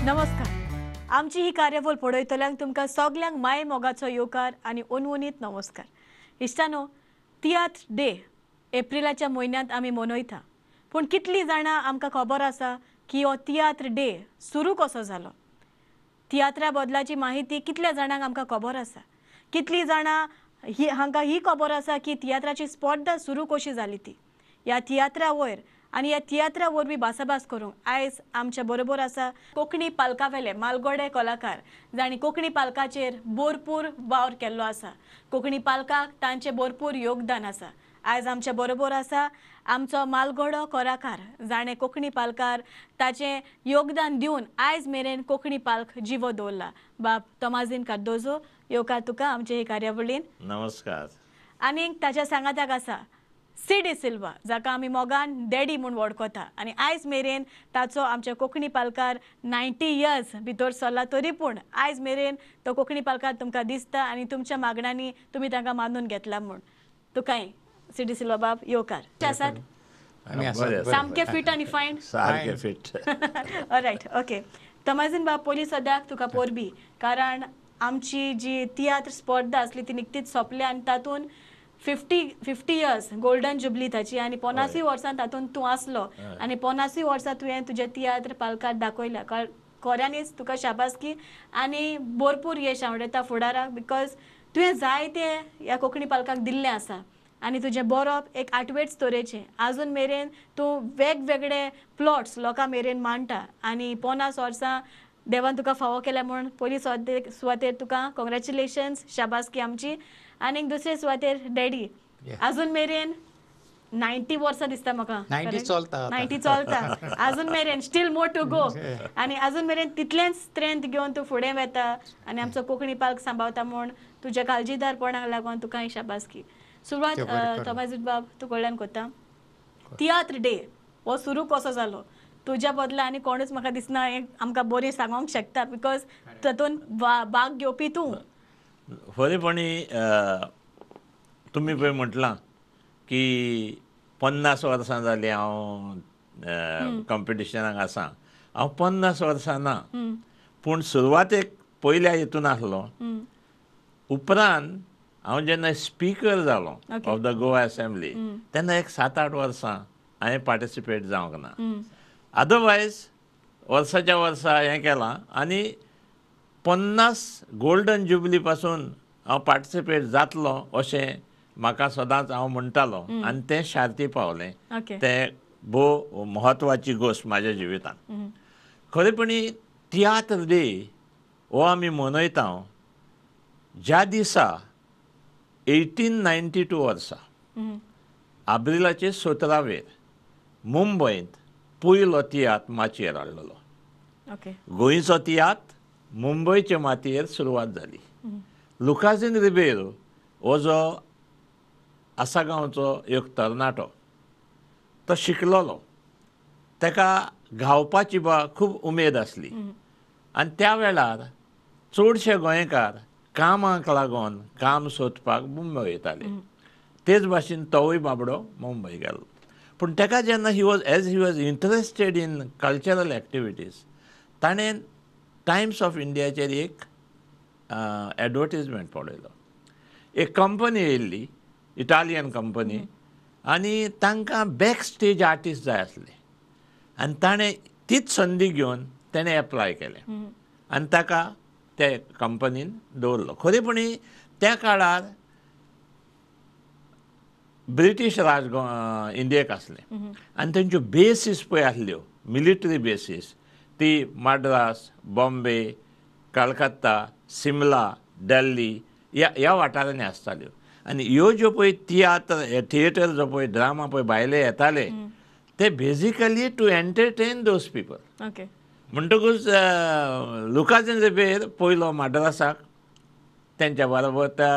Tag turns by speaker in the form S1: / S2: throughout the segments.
S1: नमस्कार. आमची ही कार्यावळ पळयतल्यांक तुमकां सगल्यांक माय मोगाचो येवकार आनी अनवनीत नमस्कार. इश्टानो, तियात्र डे एप्रिलाच्या म्हयन्यांत आमी मनयता, पूण कितलीं जाणां आमकां खबर आसा की हो तियात्र डे सुरू कसो जालो? तियात्रा बदलाची माहिती कितल्या जाणांक आमकां खबर आसा? कितलीं जाणां ही हांकां ही खबर आसा की तियात्राची स्पर्धा सुरू कशी जाली ती? ह्या तियात्रा वयर आनी ह्या तियात्रा वरवीं भासाभास करूंक आयज आमच्या बरोबर आसा कोंकणी पालकावेले मालगोडे कलाकार, जांणी कोंकणी पालकाचेर भरपूर वावर केल्लो आसा. कोंकणी पालकाक तांचें भरपूर योगदान आसा. आयज आमच्या बरोबर आसा आमचो मालगोडो कलाकार, जाणें कोंकणी पालकार ताचें योगदान दिवन आयज मेरेन कोंकणी पालक जिवो दवरला. बाब तोमाजीन कार्दोजो, येवकार तुका आमचे हे कार्यावळीन.
S2: नमस्कार.
S1: आनीक ताच्या सांगाताक आसा सी डी सिल्वा, जाका आमी मोगान डॅडी म्हूण वळखता आनी आयज मेरेन ताचो आमच्या कोंकणी पालकार 90 इयर्स भितर सरला, तरी पूण आयज मेरेन तो कोंकणी पालकार तुमकां दिसता आनी तुमच्या मागण्यांनी तुमी तांकां मानून घेतला म्हूण तुकाय सी डी सिल्वा बाब येवकार. आसात सामके फिट आनी फायन,
S2: सारके फिट.
S1: Right, okay. तोमाजीन बाब, पयलीं सद्याक तुका परबी, कारण आमची जी तियात्र स्पर्धा आसली ती निकतीच सोंपल्या आनी तातूंत 50 इयर्स गोल्डन जुबली ताची आनी 85 वर्सां तातूंत तूं आसलो आनी 85 वर्सां तुवें तुजे तियात्र पालकार दाखयल्या. खऱ्यांनीच तुका शाबासकी आनी भरपूर यश आवडटा फुडाराक, because तुवें जायते ह्या कोंकणी पालकाक दिल्लें आसा आनी तुजें बरोवप एक आठवेच तरेचें. आजून मेरेन तूं वेगवेगळे प्लॉट्स लोकां मेरेन मांडटा आनी 50 वर्सां देवान तुका फावो केल्या म्हूण पयली सुवातेर तुका कॉंग्रेच्युलेशन्स, शाबासकी आमची. आनी दुसरे सुवातेर डॅडी, आजून मेरेन 90 वर्सां दिसता म्हाका, 90 चलता आजून मेरेन, स्टील मोर टू गो. आनी आजून मेरेन तितलेंच स्ट्रेंथ घेवन तूं फुडें वता आनी आमचो कोंकणी पालक सांबाळता म्हूण तुज्या काळजीदारपणाक लागून तुका शाबासकी. सुरवात तोमाजीन बाब तूं कडल्यान करता. तियात्र डे हो सुरू कसो जालो तुज्या बदला आनी कोणूच म्हाका दिसना हें आमकां बरें सांगोंक शकता, because तातूंत भाग घेवपी तूं.
S2: खरेपणी तुमी पळय म्हटलां की 50 वर्सां जालीं हांव कॉम्पिटिशनाक आसा. हांव 50 वर्सां ना, पूण सुरवातेक पयल्या हितून आसलो. उपरांत हांव जेन्ना स्पीकर जालो ऑफ the Goa assembly तेन्ना एक 7-8 वर्सां हांवें पार्टिसिपेट जावंक ना. अदरवायज वर्साच्या वर्सा हें केलां आनी 50 गोल्डन जुबली पासून हांव पार्टिसिपेट जातलो अशें म्हाका सदांच हांव म्हणटालो आनी तें शार्ती पावलें. तें भोव म्हत्वाची गोश्ट म्हाज्या जिवितांत. खरेपणी तियात्र डे हो आमी मनयता ज्या दिसा 1892 वर्सा आब्रिलाचे 17वेर मुंबयंत पयलो तियात्र माचयेर हाडलेलो. गोंयचो तियात्र मुंबयचे मातयेर सुरवात जाली. लुकाजीन रिबेरो हो जो आसा गांवचो एक तरणाटो, तो शिकलोलो, ताका गावपाची बा खूब उमेद आसली आनी त्या वेळार चडशे गोंयकार कामाक लागून काम सोदपाक मुंबय वयताले. तेच भाशेन तोवूय बाबडो मुंबय गेलो. पूण ताका जेन्ना he was interested in cultural activities, ताणें टायम्स ऑफ इंडियाचेर एक एडवर्टीजमेंट पळयलो. एक कंपनी येयल्ली, इटालियन कंपनी, आनी तांकां बॅक स्टेज आर्टिस्ट जाय आसले आनी ताणें तीच संदी घेवन ताणें एप्लाय केलें आनी ताका त्या कंपनीन दवरलो. खरेपणी त्या काळार ब्रिटीश राज इंडियेक आसलें आनी तेंच्यो बेसीस पळय आसल्यो, मिलिटरी बेसीस, ती मद्रास, बॉम्बे, कलकत्ता, सिमला, दिल्ली ह्या वाठारांनी आसताल्यो. आनी ह्यो ज्यो पळय तियात्र थिएटर जो पळय ड्रामा पळय भायले येताले ते basically to entertain those people. म्हणटकूच लुकाजीन रिबेर पयलो माड्रासाक तेंच्या बरोबर त्या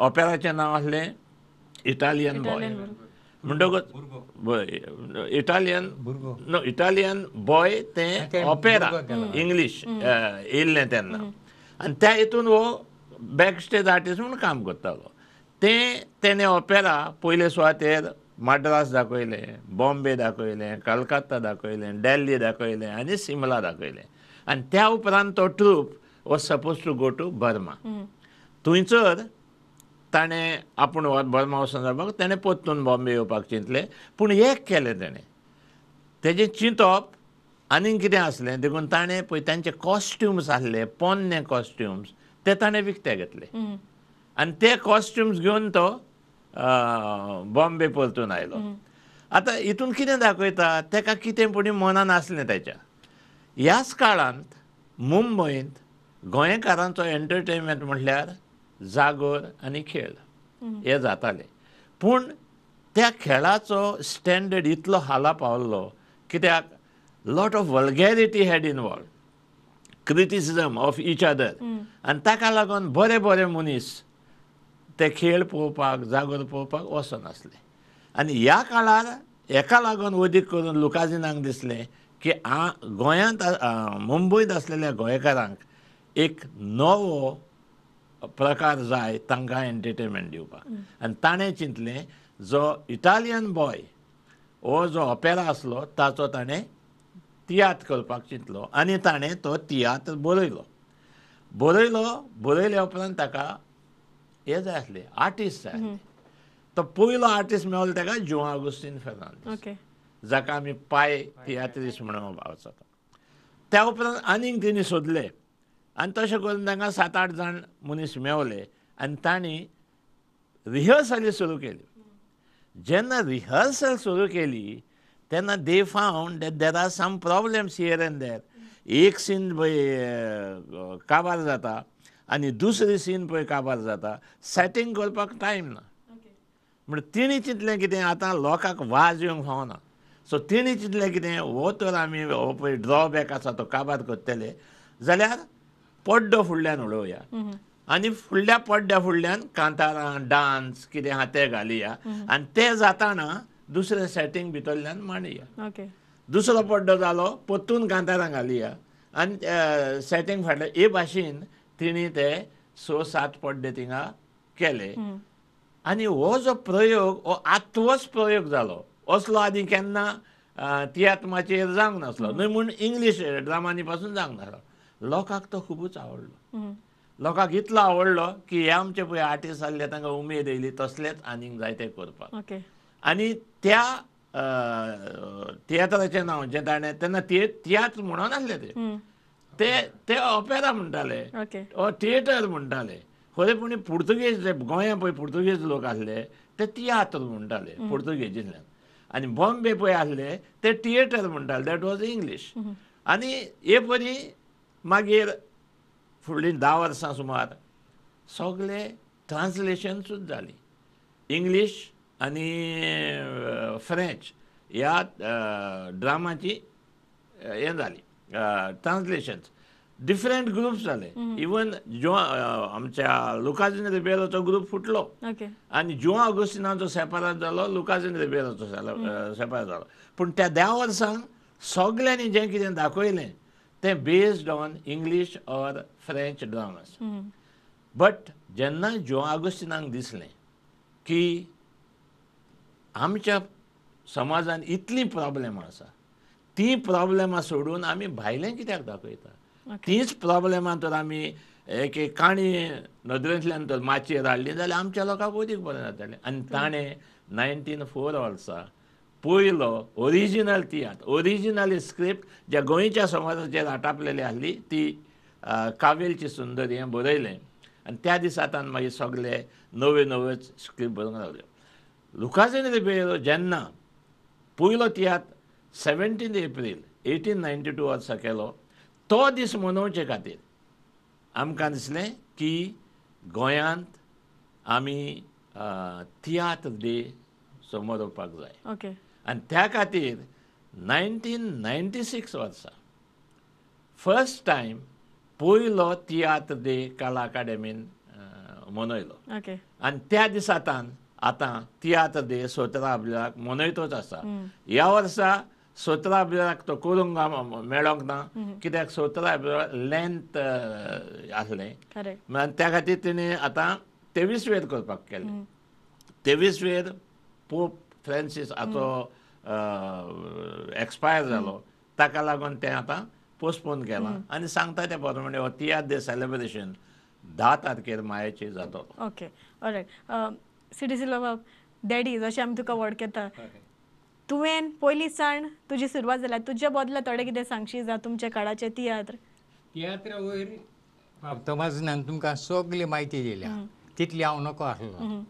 S2: ऑपेराचें नांव आसलें इटालियन बॉय. म्हणटकूच इटालियन नो इटालियन बॉय तें ऑपेरा इंग्लीश येयल्लें तेन्ना आनी त्या हितून हो बॅक स्टेज आर्टिस्ट म्हूण काम करतालो. तें तेणें ऑपेरा पयले सुवातेर माड्रास दाखयलें, बॉम्बे दाखयलें, कलकत्ता दाखयलें, दिल्ली दाखयलें आनी सिमला दाखयलें. आनी त्या उपरांत तो troupe was suppose to go to Burma. थंयसर ताणें आपूण बर्मा वचून जावपाक ताणें परतून बॉम्बे येवपाक चिंतलें. पूण एक केलें ताणें, तेजें चिंतप आनीक कितें आसलें देखून ताणें पळय तांचे कॉस्ट्युम्स आसले पोन्ने कॉस्ट्युम्स ते ताणें विकते घेतले आनी ते कॉस्ट्युम्स घेवन तो बॉम्बे परतून आयलो. आतां हितून कितें दाखयता ताका कितें पूण मनान आसलें ताच्या. ह्याच काळांत मुंबयंत गोंयकारांचो एंटरटेनमेंट म्हटल्यार जागोर आनी खेळ हे जाताले. पूण त्या खेळाचो स्टँडर्ड इतलो हाला पावल्लो कित्याक lot of vulgarity had involved, criticism of each other. आनी ताका लागून बरे बरे मनीस ते खेळ पळोवपाक जागोर पळोवपाक वचनासले. आनी ह्या काळार हेका लागून वदीक करून लुकाजिनाक दिसलें की गोंयांत मुंबयंत आसलेल्या गोंयकारांक एक नवो प्रकार जाय तांकां एंटरटेनमेंट दिवपाक. आनी ताणें चिंतलें जो इटालियन बॉय हो जो ऑपेरा आसलो ताचो ताणें तियात्र करपाक चिंतलो आनी ताणें तो तियात्र बरयलो. बरयल्या उपरांत ताका हे जाय आसले आर्टिस्ट जाय आसले. तो पयलो आर्टिस्ट मेळ्ळो ताका जुआं आगुस्तीन फेर्नांदीस, जाका आमी पाय तियात्रिस्ट म्हणून वचता. त्या उपरांत आनीक तेणी सोदले आनी तशें करून तांकां 7-8 जाण मनीस मेवले आनी तांणी रिहर्सली सुरू केली. जेन्ना रिहर्सल सुरू केली तेन्ना they found that there are some problems here and there. एक सीन पळय काबार जाता आनी दुसरी सीन पळय काबार जाता, सेटींग करपाक टायम ना. म्हण तिणी चिंतलें कितें आतां लोकांक वाज येवंक फावना, सो तिणी चिंतलें कितें हो तर आमी हो पळय ड्रॉबॅक आसा तो काबार करतले जाल्यार पड्डो फुडल्यान उडोवया आनी फुडल्या पड्ड्या फुडल्यान कांतारां डांस कितें आहा ते घालया आनी ते जाताना दुसरें सेटींग भितरल्यान मांडया. दुसरो पड्डो जालो परतून कांतारां घालया आनी सेटींग फाटल्यान. हे भाशेन तिणी ते 6-7 पड्डे थिंगा केले. आनी हो जो प्रयोग हो आत्वोच प्रयोग जालो, असलो आदी केन्ना तियात्र माचयेर जावंक नासलो, न्हय म्हूण इंग्लीश ड्रामांनी पासून जावंक नासलो. लोकांक तो खुबूच आवडलो. लोकांक इतलो आवडलो की हे आमचे पळय आर्टिस्ट आसले तांकां उमेद येयली तसलेच आनीक जाय ते करपाक. आनी त्या तियात्राचें नांव जें ताणें तेन्ना तियात्र म्हणून आसले ते ते ऑपेरा म्हणटाले ओ थिएटर म्हणटाले. खरें पूण पुर्तुगेज जे गोंया पळय पुर्तुगेज लोक आसले ते तियात्र म्हणटाले पुर्तुगेजींतल्यान, आनी बॉम्बे पळय आसले ते थिएटर म्हणटाले, that was English. आनी हे परी मागीर फुडलीं 10 वर्सां सुमार सगळे ट्रान्सलेशन सुद्दां जाली इंग्लीश आनी फ्रेंच ह्या ड्रामाची हें जाली ट्रान्सलेशन्स. डिफरंट ग्रुप्स जाले. इवन जुआं आमच्या लुकाजीन रिबेरोचो ग्रूप फुटलो आनी जुआं ऑगस्टिनाचो सेपारात जालो, लुकाजीन रिबेरोचो सेपारात जालो. पूण त्या 10 वर्सांक सगल्यांनी जें कितें दाखयलें तें based on English or French dramas. But जेन्ना जुआं ऑगस्टिनाक दिसलें की आमच्या समाजान इतलीं प्रॉब्लेमां आसा, तीं प्रॉब्लेमां सोडून आमी भायलें कित्याक दाखयता, तींच प्रॉब्लेमां तर आमी एक एक काणी नदरेंतल्यान तर माचयेर हाडली जाल्यार आमच्या लोकांक वदीक बरें जातलें. आनी ताणें 1904 वर्सा पयलो ओरिजिनल तियात्र, ओरिजिनल स्क्रिप्ट ज्या गोंयच्या समाजाचेर आटापलेली आसली ती कावेलची सुंदरी हें बरयलें. आनी त्या दिसा तान मागीर सगळे नव्यो नव्योच स्क्रिप्ट बरोवंक लागल्यो. लुकाजीन रिबेरो जेन्ना पयलो तियात्र 17 एप्रील 1892 वर्सा केलो तो दीस मनोवचे खातीर आमकां दिसलें की गोंयांत आमी तियात्र डे समोरोवपाक जाय. आनी त्या खातीर 1996 वर्सा फर्स्ट टायम पयलो तियात्र डे कला अकादमीन मनयलो. आनी त्या दिसा तान आतां तियात्र डे 17 एप्रिलाक मनयतोच आसा. ह्या वर्सा 17 एप्रिलाक तो करूंक मेळोंक ना कित्याक 17 एप्रिलाक लेंथ आसलें, त्या खातीर तिणें आतां 23 वेर करपाक केलें. 23 वेर पोप फ्रांसीस हाचो एक्सपायर जालो ताका लागून तें आतां पोस्टपोन केलां आनी सांगता त्या प्रमाणे हो तियात्र डे सेलिब्रेशन 10 तारखेर मायाचेर जातलो.
S1: Okay, all right. C D Silva बाब, डॅडी जशें आमी तुका वळखता, तुवें पयलीं सावन तुजी सुरवात जाल्या, तुज्या बदला थोडें कितें सांगशी जावं तुमच्या काळाचे तियात्र?
S3: तियात्रा वयर बाब तोमाजीनान तुमकां सगळी म्हायती दिल्या, तितली हांव नको आसलो,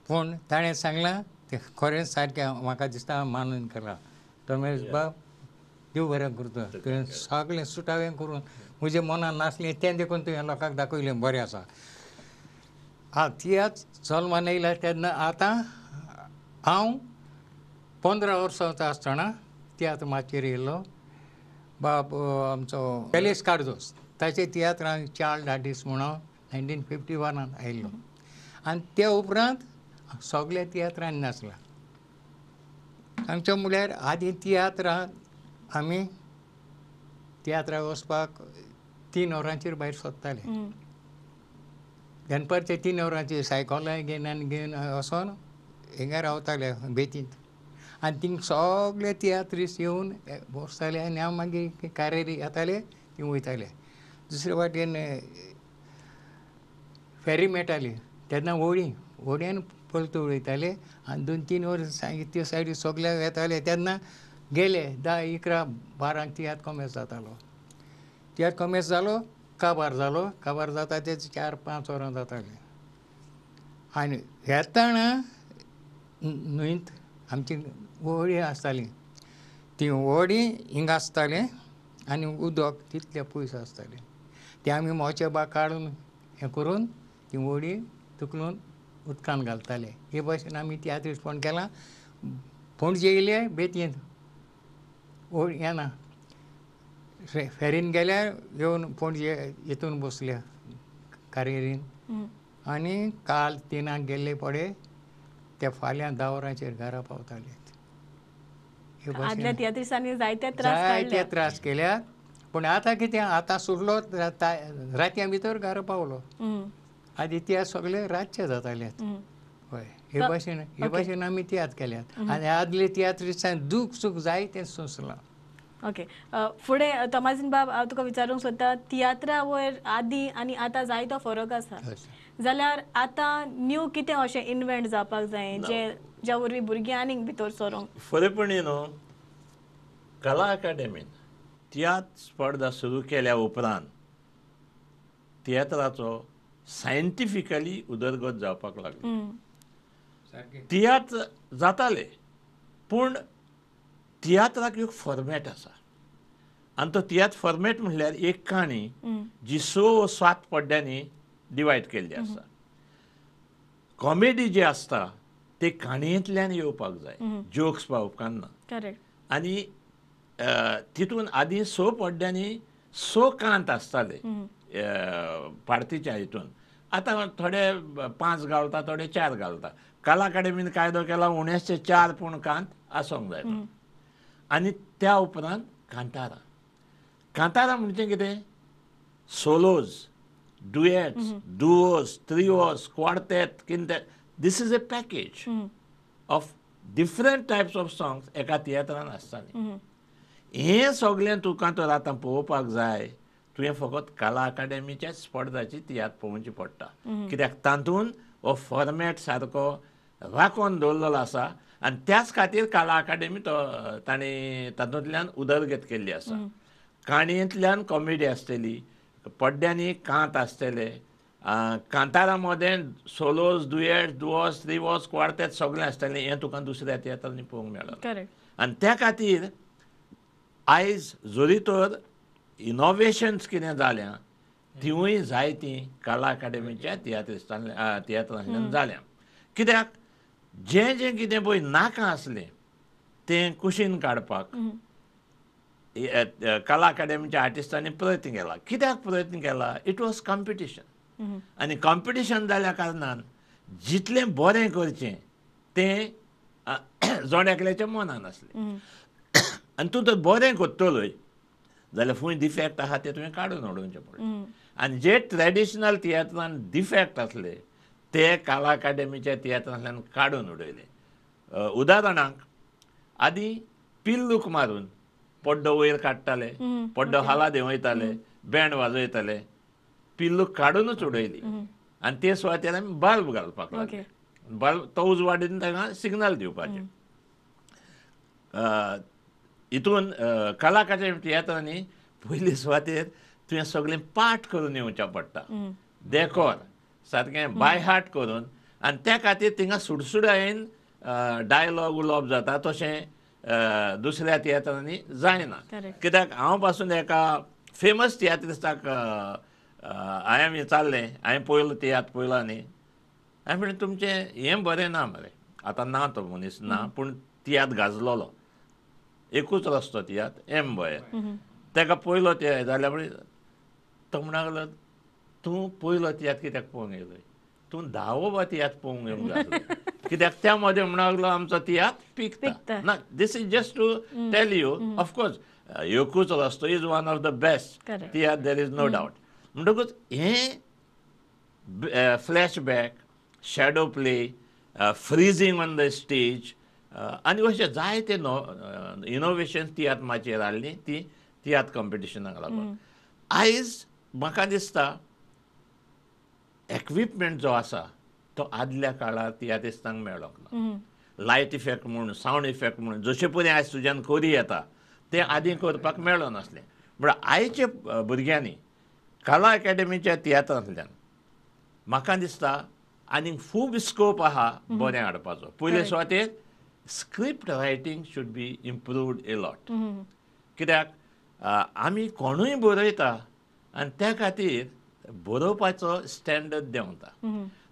S3: पूण ताणें सांगलां तें खरेंच सारकें म्हाका दिसता मानून केलां. तोमेज बाब देव बरें करता, तुवें सगळें सुटावें करून म्हज्या मनान नासलें तें देखून तुवें लोकांक दाखयलें, बरें आसा. आं, तियात्र जल्मान येयला तेन्ना आतां हांव 15 वर्सांचो आसतना तियात्र माचयेर येयलो. बाब आमचो पेलेस कार्दोस ताचे तियात्रान चार्ल्ड आर्टिस्ट म्हणून 1951 आयिल्लो आनी त्या उपरांत सगल्या तियात्रांनी नाचला. आमचो म्हळ्यार आदीं तियात्रां आमी तियात्राक वचपाक 3 वरांचेर भायर सोदताले. दनपारचे 3 वरांचेर सायकलां घेवन आनी घेवन वचोन हिंगा रावताले बेतींत आनी थिंग सगळे तियात्रिस्ट येवन बसताले आनी हांव मागीर कारेरी येताले ती वयताले. दुसरे वाटेन फेरी मेळटाली तेन्ना होडी होडयेन पलतू वयताले आनी 2-3 वरां ते सायडी सगळे येताले तेन्ना गेले 10, 11, 12 तियात्र कोमेस जातालो. तियात्र कोमेस जालो काबार जालो, काबार जाता ते 4-5 वरां जातालीं. आनी येतना न्हंयत आमची व्हडी आसताली, ती व्हडी हिंगा आसताली आनी उदक तितलें पयस आसतालें. तें आमी मोचे बा काडून हें करून ती व्हडी तुकलून उदकान घालताले. हे भाशेन आमी तियात्रिस्टपण केलां. पणजे येयले बेतयेंत व्हड येना, फेरीन गेल्यार येवन पणजे हितून बसले कारेरीन आनी काल 3 गेल्ले पडे ते फाल्यां 10 वरांचेर घरा पावताले.
S1: आदल्या तियात्रिस्तांनी जायते त्रास काडले,
S3: जायते त्रास केल्यात. पूण आतां कितें, आतां सुटलो रातयां भितर घरा पावलो. आदी तियात्र सगळे रातचे जाताले. हय, हे भाशेन हे भाशेन आमी तियात्र केल्यात आनी आदले तियात्रिस्तांनी दूख सूख जायतें सोंसलां.
S1: ओके, फुडें तोमाजीन बाब हांव तुका विचारूंक सोदता, तियात्रा वयर आदीं आनी आतां जायतो फरक आसा, जाल्यार आतां न्यू कितें अशें इन्वेंट जावपाक जाय जे ज्या वरवीं भुरगीं आनीक भितर सरोंक?
S2: खरेपणी न्हू, कला अकादेमीन तियात्र स्पर्धा सुरू केल्या उपरांत तियात्राचो सायंटिफिकली उदरगत जावपाक लागली. तियात्र जाताले पूण तियात्राक एक फॉर्मेट आसा आनी तो तियात्र फॉर्मेट म्हणल्यार एक काणी जी 6 7 पड्ड्यांनी डिवायड केल्ली आसा. कॉमेडी जी आसता ते काणयेंतल्यान येवपाक जाय, जोक्स पावपाक ना. आनी तितून आदीं 6 पड्ड्यांनी 6 कांत आसताले पार्टीच्या हितून. आतां थोडे 5 घालता, थोडे 4 घालता. कला अकादेमीन कायदो केला उणेचशे 4 पूण कांत आसूंक जाय. आनी त्या उपरांत कांतारां, कांतारां म्हणजे कितें, solos, duets, duos, trios, quartet, quintet. This is a package of different types of songs एका तियात्रान आसतालीं. हें सगळें तुका तर आतां पळोवपाक जाय. तुवें फकत कला अकादेमीच्याच स्पर्धाची तियात्र पळोवची पडटा, कित्याक तातूंत हो फॉर्मेट सारको राखून दवरलेलो आसा आनी त्याच खातीर कला अकादेमी तो ताणें तातूंतल्यान उदरगत केल्ली आसा. काणयेंतल्यान कॉमेडी आसतली, पड्ड्यांनी कांत आसतले, कांतारां मदें solos, duet, duos, trios, quartet सगळें आसतलें. हें तुका दुसऱ्या तियात्रांनी पळोवंक मेळना. आनी त्या खातीर आयज जरी तर इनोवेशन्स कितें जाल्या तिवूय जायतीं कला अकादेमीच्या तियात्रांतल्यान जाल्या. कित्याक जें जें कितें पळय नाका आसलें तें कुशीन काडपाक कला अकादेमीच्या आर्टिस्टांनी प्रयत्न केला. कित्याक प्रयत्न केला? It was competition. आनी कॉम्पिटिशन जाल्या कारणान जितलें बरें करचें तें जण एकल्याच्या मनान आसलें. आनी तूं तर बरें करतलोय जाल्यार फूंय डिफेक्ट आसा ते तुवें काडून उडोवचें पडलें. आनी जे ट्रेडिशनल तियात्रान डिफेक्ट आसले ते कला अकादेमीच्या तियात्रांतल्यान काडून उडयले. उदाहरणाक आदी पिल्लूक मारून पड्डो वयर काडटाले, पड्डो खाला देंवयताले, बँड वाजयताले, पिल्लूक काडूनच उडयली आनी ते सुवातेर आमी बल्ब घालपाक लागले. बल्ब तो उजवाडीन तांकां सिग्नल दिवपाचें. हितून कला अकादमी तियात्रांनी पयले सुवातेर तुवें सगळें पाठ करून येवचें पडटा, डेकोर सारकें बाय हार्ट करून, आनी त्या खातीर थिंगा सुडसुडायेन डायलॉग उलोवप जाता. तशें दुसऱ्या तियात्रांनी जायना. कित्याक हांव पासून एका फेमस तियात्रिस्ताक हांवें विचारलें, हांवें पयलो तियात्र पयलो न्ही, हांवें म्हणलें तुमचें हें बरें ना मरे, आतां ना तो मनीस ना, पूण तियात्र गाजलोलो एकूच रस्तो तियात्र एम बॉय, ताका पयलो तियात्र जाल्यार तो म्हणूंक लागलो तूं पयलो तियात्र कित्याक पळोवंक येयलो, तूं धावो बा तियात्र पळोवंक येवंक जाय, कित्याक त्या मदें म्हणूंक लागलो आमचो तियात्र पिकता ना. This is just to tell you, of course एकूच रस्तो is one of the best tiatr, there is no doubt. म्हणटकूच हें flashback, shadow play, freezing on the stage आनी अशें जायते इनोवेशन तियात्र माचयेर हाडली ती तियात्र कॉम्पिटिशनाक लागून. आयज म्हाका दिसता एक्विपमेंट जो आसा तो आदल्या काळार तियात्रिस्तांक मेळोंक ना. लायट इफेक्ट म्हूण, सावंड इफेक्ट म्हूण जशे परी आयज तुज्यान करी येता तें आदीं करपाक मेळनासलें. म्हळ्यार आयच्या भुरग्यांनी कला अकादमीच्या तियात्रांतल्यान म्हाका दिसता आनीक खूब स्कोप आहा बरें हाडपाचो. पयले सुवातेर script writing should be improved a lot. कित्याक आमी कोणूय बरयता आनी त्या खातीर बरोवपाचो स्टँडर्ड देंवता.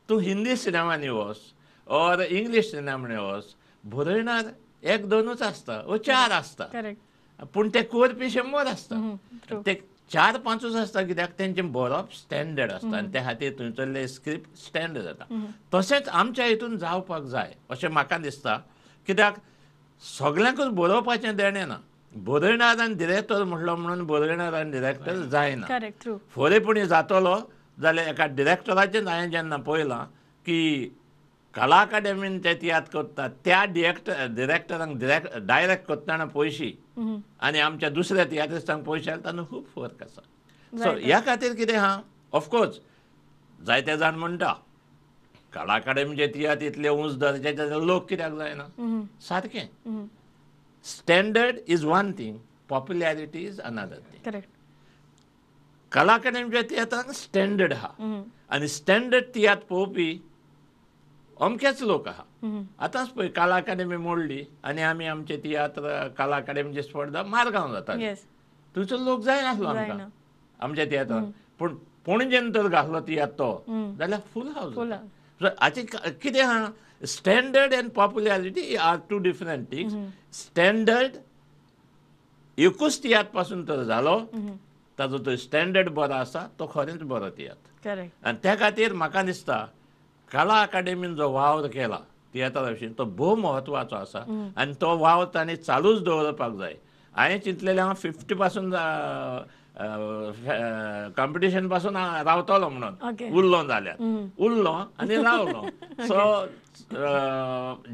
S2: तूं हिंदी सिनेमांनी वच ऑर इंग्लीश सिनेमांनी वच, बरयणार एक दोनूच आसता वो चार आसता, पूण ते करपी 100 आसता, ते 4 5 आसता, कित्याक तेंचें बरोवप स्टँडर्ड आसता आनी त्या खातीर थंयसरलें स्क्रिप्ट स्टँडर्ड जाता. तशेंच आमच्या हितून जावपाक जाय अशें म्हाका दिसता. कित्याक सगल्यांकूच बरोवपाचें देणें ना. बरयणार आनी डिरेक्टर म्हणलो म्हणून बरयणार आनी डिरेक्टर जायना. फोरेपणी जातलो जाल्यार एका डिरेक्टराचें हांवें जेन्ना पळयलां की कला अकादमीन ते तियात्र करता त्या डिरेक्टरांक डायरेक्ट करतना पयशी आनी आमच्या दुसऱ्या तियात्रिस्तांक पयशे आसले तातूंत खूब फरक आसा. सो ह्या खातीर कितें आहा, ऑफकोर्स जायते जाण म्हणटा कला अकादमीचे तियात्र इतले उंच दर्जाचे लोक कित्याक जायना. सारकें, standard is one thing, popularity is another thing. कला अकादमीच्या तियात्रांक स्टँडर्ड आहा आनी स्टँडर्ड तियात्र पळोवपी अमकेच लोक आहा. आतांच पळय कला अकादमी मोडली आनी आमी आमचे तियात्र कला अकादमीची स्पर्धा मारगांव जाताली, थंयसर लोक जायनासलो आमकां आमच्या तियात्रान, पूण पणजेन तर घातलो तियात्र तो जाल्यार फूल हावज. सो हाचें कितें आहा, standard and popularity are two different things. Standard एकूच तियात्र पासून तर जालो, ताजो तो स्टँडर्ड बरो आसा तो खरेंच बरो तियात्र. आनी त्या खातीर म्हाका दिसता कला अकादमीन जो वावर केला तियात्रा विशीं तो भोव म्हत्वाचो आसा आनी तो वावर तांणी चालूच दवरपाक जाय. हांवें चिंतलेलें हांव 50 पासून कॉम्पिटिशन पासून रावतलो म्हणून, उरलो जाल्यार उरलो आनी रावलो. सो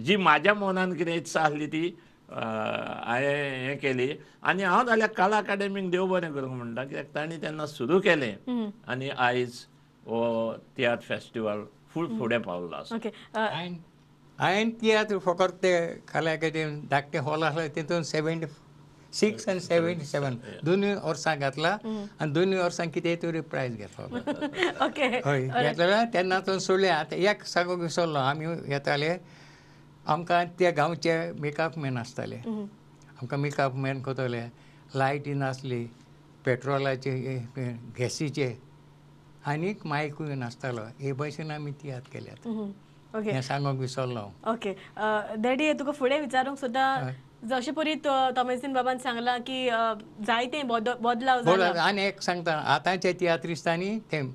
S2: जी म्हाज्या मनान कितें इत्सा आसली ती हांवें हें केली आनी हांव जाल्यार कला अकादमीक देव बरें करूंक म्हणटा, कित्याक तांणी तेन्ना सुरू केलें आनी आयज हो तियात्र फेस्टिवल फूल फुडें पावल्लो आसा.
S3: हांवें तियात्र फकत ते कला अकादमी धाकटें हॉल आसलें तितून 76 आनी 77 दोनूय वर्सां घातला आनी दोनूय वर्सां कितें तरी प्रायज घेतलो. हय घेतलो तेन्ना तो सोडलें. आतां एक सांगूंक विसरलो, आमी येताले आमकां त्या गांवचे मेकअप मॅन आसताले, आमकां मेकअप मॅन करताले, लायटी नासली, पेट्रोलाचे गॅसीचे आनीक मायकूय नासतालो. हे भशेन आमी तियात्र केल्यात. हें सांगूंक विसरलो.
S1: ओके डॅडी, तुका फुडें विचारूंक सोदता, जशें परी तोमेझीन बाबान सांगलां की जायते बदलाव जाला.
S3: आनी एक सांगता, आतांच्या तियात्रिस्तांनी तें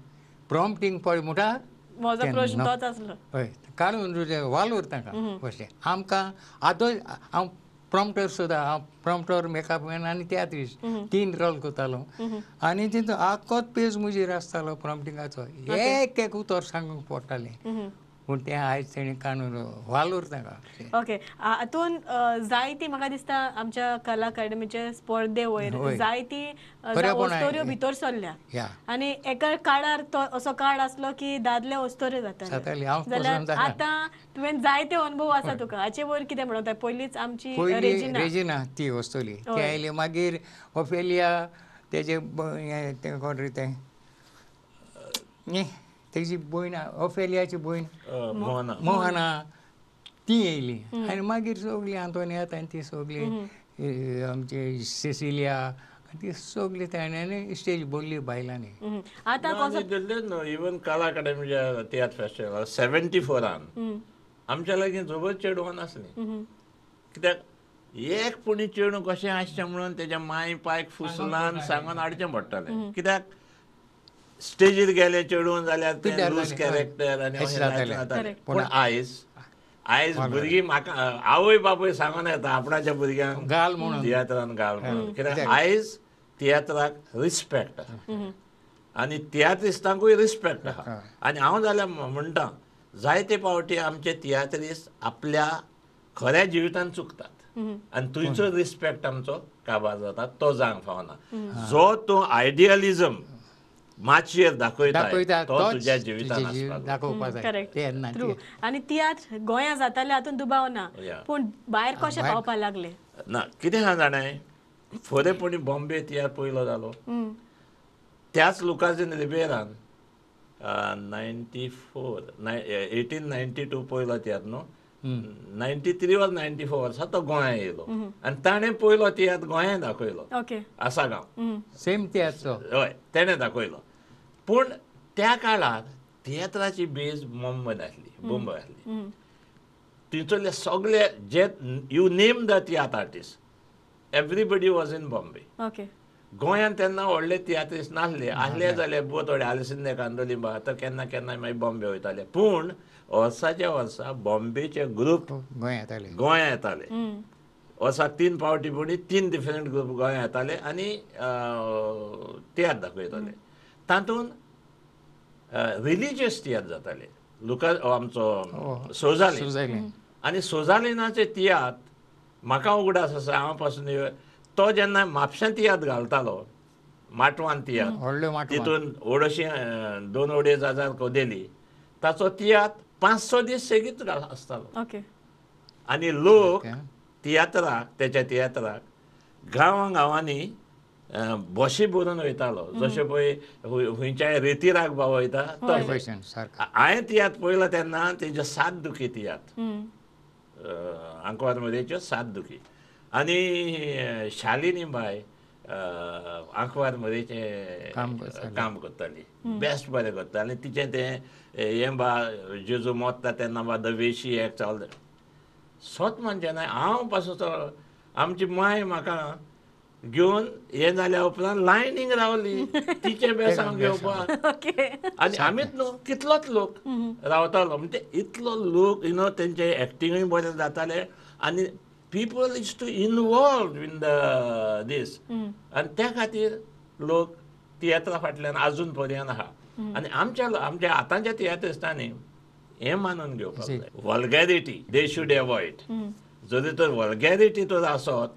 S3: प्रॉम्प्टींग पळय म्हणटा,
S1: म्हजो प्रश्न तोच आसलो.
S3: हय, काडून वालोर तांकां कशें आमकां आदो हांव प्रॉम्प्टर सुद्दां, हांव प्रॉम्प्टर, मेकअप मॅन आनी तियात्रिस्ट 3 रोल करतालो आनी तितून आख्खोच पेज म्हजेर आसतालो प्रॉम्प्टिंगाचो, एक एक उतर सांगूंक पडटालें. पूण तें आयज तेणी काणून वालोर ताका.
S1: ओके, हातून जायती म्हाका दिसता आमच्या कला अकादमीचे स्पर्धे वयर जायती अस्तोऱ्यो भितर सरल्या आनी एका काळार तो असो काळ आसलो की दादले अस्तोऱ्यो जाताले, जाल्यार आतां तुवें जायते अनुभव आसा तुका, हाचे वयर कितें म्हणटा? पयलींच आमची
S3: रेजिना ती अस्तोरी ती आयली, मागीर ओफेलिया तेजे तें कोण रे तें तेजी भयण ओफेलियाची भयण मोहना ती येयली आनी मागीर सगळीं आंतोनियात आनी ती सगळी आमची सिसिलिया ती सगळी ताणें स्टेज भरली बायलांनी.
S1: आतां
S2: न्हू इवन कला अकादमीच्या तियात्र फेस्टिवल 74 आमच्या लागीं जबर चेडवां नासलीं, कित्याक एक पुणी चेडूं कशें आसचें म्हणून तेज्या माय पायक फुसलान सांगून हाडचें पडटालें, कित्याक स्टेजीर गेले चेडून जाल्यार ते लूज कॅरेक्टर आनी अशें जातालें. पूण आयज आयज भुरगीं म्हाका आवय बापूय सांगून येता आपणाच्या भुरग्यांक
S3: घाल म्हणून
S2: तियात्रान घाल म्हणून, कित्याक आयज तियात्राक रिस्पेक्ट आसा आनी तियात्रिस्तांकूय रिस्पेक्ट आसा. आनी हांव जाल्यार म्हणटा जायते फावटी आमचे तियात्रिस्त आपल्या खऱ्या जिवितान चुकतात आनी थंयचो रिस्पेक्ट आमचो काबार जाता, तो जावंक फावना. जो तूं आयडियलिजम माचयेर दाखयता तो तुज्या जिवितान
S3: दाखोवपाक जाय.
S1: आनी तियात्र गोंया जाताले हातून दुबाव ना, पूण भायर कशें पावपाक लागले
S2: ना कितें आहा जाणा, फुडें बॉम्बे तियात्र पयलो जालो त्याच लुकाझीन रिबेरान 1892 पयलो तियात्र न्हू, 93 वा 94 वर्सा तो गोंया येयलो आनी ताणें पयलो तियात्र गोंयांत दाखयलो, आसागांव
S3: सेम तियात्र,
S2: हय तेणें दाखयलो. पूण त्या काळार तियात्राची बेज मुंबय आसली, मुंबय आसली. थंयसरले सगळे जे you name the tiatr artist everybody was in Bombay. गोंयांत तेन्ना व्हडले तियात्रिस्ट नासले, आसले जाल्यार भोव थोडे आलसिंदे कांदोलिंबा तर केन्ना केन्ना मागीर बॉम्बे वयताले. पूण वर्साच्या वर्सा बॉम्बेचे ग्रूप गोंया येताले, वर्साक 3 फावटी पुणी 3 डिफरंट ग्रूप गोंया येताले आनी तियात्र दाखयताले. तातूंत रिलिजियस तियात्र जाताले, लुका आमचो सोजालीन आनी सोजालिनाचे तियात्र म्हाका उगडास आसा, हांव पासून तो जेन्ना म्हापश्यां तियात्र घालतालो माटवान तियात्र, तितून ओडशी 2-2.5 हजार कोदेली, ताचो तियात्र 500 दीस सेगीत आसतालो. आनी लोक तियात्राक तेच्या तियात्राक गांवां गांवांनी बशी भरून वयतालो, जशें पळय खंयच्याय रेतीराक भाव वयता तशें. हांवें तियात्र पळयलो तेन्ना तेजे 7 दुखी तियात्र, आंकवार मदेच्यो 7 दुखी, आनी शालिनी बाय आंकवार मदेचें काम करताली, बेस्ट बरें करताली. आनी तिचें तें हें बा जेजू मोत्ता तेन्ना बा दवेशी एक चलता सत म्हणचें न्हय. हांव पासून आमची माय म्हाका घेवन हें जाल्या उपरांत लायनींग रावली तिचें बेसांव घेवपाक, आनी आमीच न्हू कितलोच लोक रावतालो, म्हणजे इतलो लोक you know तेंचे एक्टिंगूय बरें जातालें आनी people is to involve in the this, आनी त्या खातीर लोक तियात्रा फाटल्यान आजून पर्यंत आहा. आनी आमच्या आमच्या आतांच्या तियात्रिस्तांनी हें मानून घेवपाक जाय, वल्गॅरिटी they should avoid. जरी तर वल्गॅरिटी तर आसत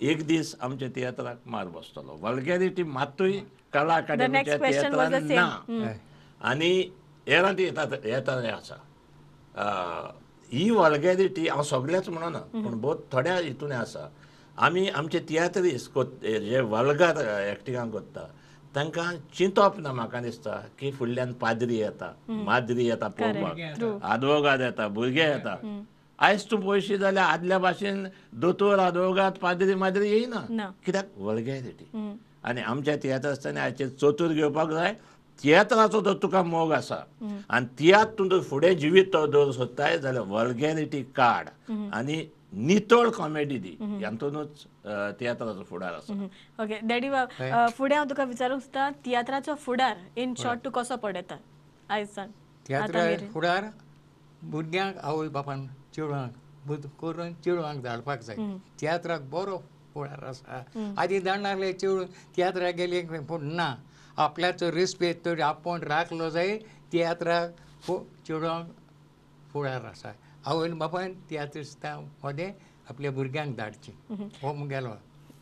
S2: एक दीस आमच्या तियात्राक मार बसतलो. वल्गॅरिटी मातूय कला अकादमीच्या तियात्रान ना. आनी हेरां येता आसा ही वल्गॅरिटी, हांव सगळेच म्हणना पूण भोव थोड्या हितून आसा. आमी आमचे तियात्रिस्ट जे वल्गर एक्टिंगां करता तांकां चिंतप ना. म्हाका दिसता की फुडल्यान पाद्री येता, माद्री येता पळोवपाक, आदवोगाद येता, भुरगे येता. आयज तूं पळयशी जाल्यार आदल्या भाशेन दोतोर, आदवोगाद, पाद्री माद्री येयना, कित्याक वल्गॅरिटी. आनी आमच्या तियात्रास्तांनी आयचेर चतूर घेवपाक जाय. तियात्राचो जर तुका मोग आसा आनी तियात्र तूं जर फुडें जिवीत तो दवर सोदताय जाल्यार वल्गॅरिटी काड आनी नितळ कॉमेडी दी, हातूनच तियात्राचो फुडार आसा.
S1: ओके डॅडी बाब, फुडें हांव तुका विचारूंक सोदता, तियात्राचो फुडार इन शॉर्ट तूं कसो पळयता आयज सांग?
S3: तियात्रा फुडार भुरग्यांक आवय बापान चेडवांक करून चेडवांक धाडपाक जाय. तियात्राक बरो फुडार आसा. आदीं धाडनासले चेडूं तियात्राक गेली, पूण ना, आपल्याचो रिस्पेक्ट तर आपूण राखलो जाय. तियात्राक चेडवांक फुडार आसा. आवयन बापायन तियात्रिस्तां मदें आपल्या भुरग्यांक धाडची हो मुगेलो.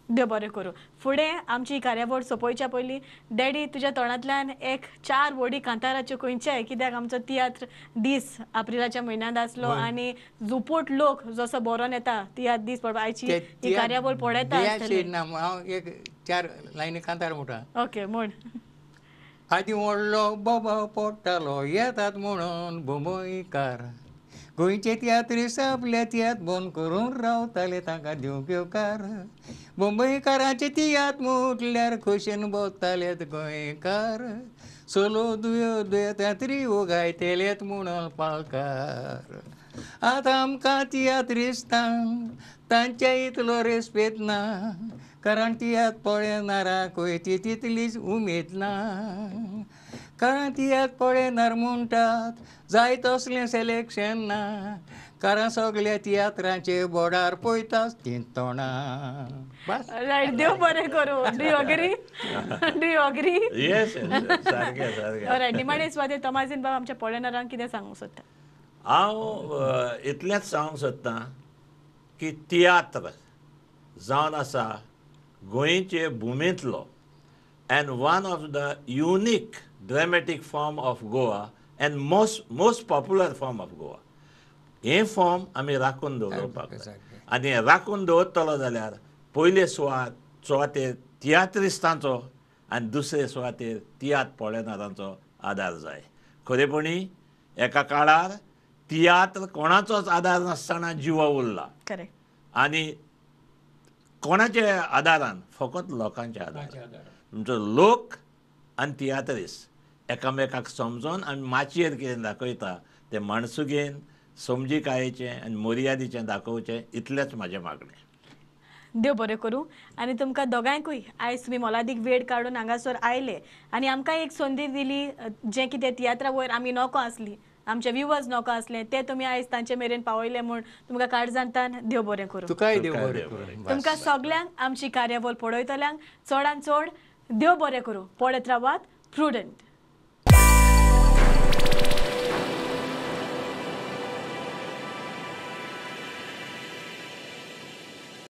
S1: देव बरें करूं. फुडें आमची कार्यावळ सोंपोवच्या पयलीं डॅडी तुज्या तोंडांतल्यान एक 4 वडी कांताराच्यो खंयच्याय, कित्याक आमचो तियात्र दीस एप्रिलाच्या म्हयन्यांत आसलो आनी झुपूट लोक जसो बरोवन येता तियात्र दीस पळोवपाक आयची ही कार्यावळ पळयता.
S3: हांव एक 4 लायनी कांतार म्हणटा.
S1: ओके म्हण.
S3: आदी व्हडलो बोबो पडटालो येतात म्हणून बोंबयकार, गोंयचे तियात्रिस्त आपले तियात्र बंद करून रावताले तांकां दिवंक येवकार, मुंबयकारांचे तियात्र म्हटल्यार खोशेन भोंवताले गोंयकार, सोलो दुयो दुयो तियात्री उगायतलेत म्हणून पालकार. आतां आमकां तियात्रिस्तांक तांच्या इतलो रेस्पेद ना, कारण तियात्र पळयनाराकूय ती तितलीच उमेद ना, कारण तियात्र पळयनार म्हणटात जाय तसलें सिलेक्शन ना, कारण सगल्या तियात्रांचे बोर्डार पळयतात तीं तोंडां. बस.
S1: रायट, देव बरें करूं. Do you agree? Do you agree?
S2: Yes, सारकें सारकें.
S1: रायट, निमाणे सुवातेर तोमाजीन बाब आमच्या पळयणारांक कितें सांगूंक सोदता?
S2: हांव इतलेंच सांगूंक सोदतां की तियात्र जावन आसा गोंयचे भुमेंतलो and one of the unique dramatic form of Goa and most popular form of Goa. हें फॉर्म आमी राखून दवरपाक जाय आनी राखून दवरतलो जाल्यार पयले सुवातेर तियात्रिस्तांचो आनी दुसरे सुवातेर तियात्र पळयणारांचो आदार जाय. खरेपणी एका काळार तियात्र कोणाचोच आदार नासतना जिवो उरला आनी कोणाच्या आदारान, फकत लोकांच्या आदारान. तुमचो लोक आनी तियात्रिस्त एकामेकाक समजून आमी माचयेर कितें दाखयता तें माणसुगेन समजिकायेचें आनी मर्यादेचें दाखोवचें, इतलेंच म्हाजें मागणें.
S1: देव बरें करूं. आनी तुमकां दोगांयकूय आयज तुमी मोलादीक वेळ काडून हांगासर आयले आनी आमकां एक संदी दिली, जें कितें तियात्रा वयर आमी नको आसली, आमचे व्युवर्स नको आसले, ते तुमी आयज तांचे मेरेन पावयले म्हूण तुमकां काळजांतान देव बरें करूं.
S3: तुकाय देव बरें करूं.
S1: तुमकां सगल्यांक आमची कार्यावळ पळयतल्यांक चडान चड देव बरें करूं. पळयत रावात प्रुडंट.